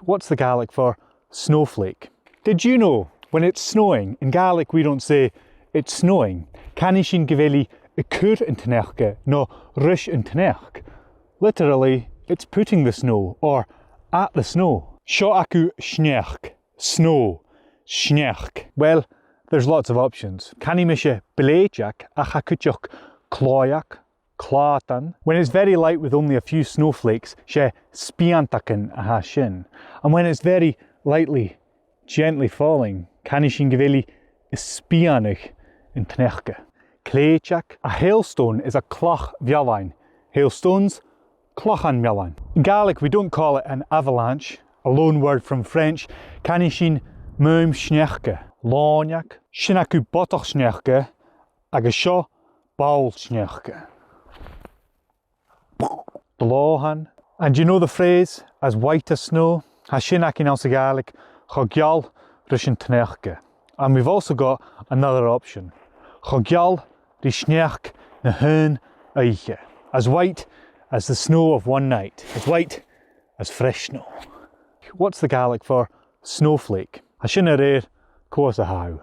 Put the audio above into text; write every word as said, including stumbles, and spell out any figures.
What's the Gaelic for snowflake? Did you know when it's snowing, in Gaelic we don't say "it's snowing"? Canaidh sinn gu bheil i a' cur an t-sneachda no ris an t-sneachd. Literally, it's putting the snow or at the snow. Seo agaibh sneachd, snow, sneachd. Well, there's lots of options. Canaidh mise bleideag ach tha cuideachd clòimheag, clàdan. When it's very light with only a few snowflakes, 's e spìontagan a tha sin. And when it's very lightly, gently falling, canaidh sinn gu bheil i a' spìonadh an t-sneachda. Clèiteag. A hailstone is a clach-mheallain. Hailstones, clachan-meallain. In Gaelic, we don't call it an avalanche, a loan word from French. Canaidh sinn maoim-sneachda. Lòineag. Sin agaibh bodach-sneachda, agus seo ball-sneachda. Blàthan. And you know the phrase, "as white as snow"? Tha sin againn anns a' Ghàidhlig, cho geal ris an t-sneachda. And we've also got another option. Cho geal ri sneachd na h-aon oidhche. As white as the snow of one night. As white as fresh snow. What's the Gaelic for snowflake? Tha sin a rèir cò às a tha thu.